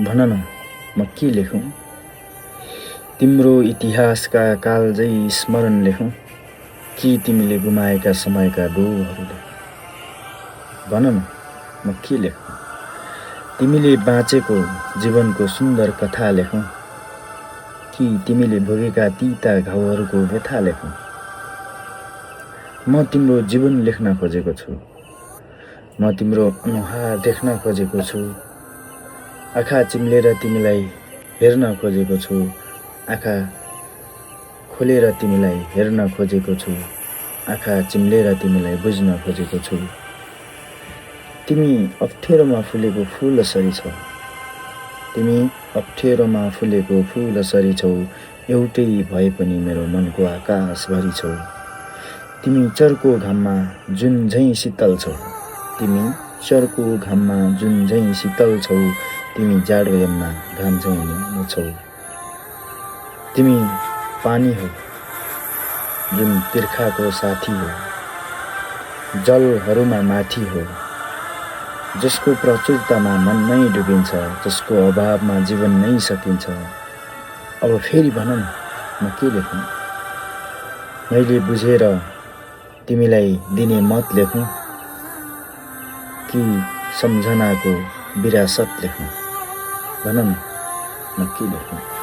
भन न म के लेखौँ? तिम्रो इतिहासका कालजै स्मरण लेखौँ कि तिमीले गुमाएका समयका डोहरूले? भन न म के लेखौँ? तिमीले बाँचेको जीवनको सुन्दर कथा लेखौँ कि तिमीले भोगेका तीता घाउहरूको व्यथा लेखौँ? म तिम्रो जीवन लेख्न खोजेको छु, म तिम्रो अनुहार देख्न खोजेको छु, आँखा चिम्लेर तिमीलाई हेर्न खोजेको छु, आँखा खोलेर तिमीलाई हेर्न खोजेको छु, आँखा चिम्लेर तिमीलाई बुझ्न खोजेको छु। तिमी अप्ठ्यारोमा फुलेको फुलसरी छौ, तिमी अप्ठ्यारोमा फुलेको फुलसरी छौ, एउटै भए पनि मेरो मनको आकाशभरि छौ। तिमी चर्को घाममा जुन झैँ शीतल छौ, तिमी चर्को घाममा जुन झैँ शीतल छौ, तिमी जाडोयाममा घाम झैँ न्यानो छौ। तिमी पानी हौ जुन तिर्खाको साथी हो, जलहरूमा माथि हो, जसको प्रचुरतामा मन नै डुबिन्छ, जसको अभावमा जीवन नै सकिन्छ। अब फेरि भन न म के लेखौँ? मैले बुझेर तिमीलाई दिने मत लेखौँ कि सम्झनाको विरासत लेखौँ? भन न म के लेखौँ?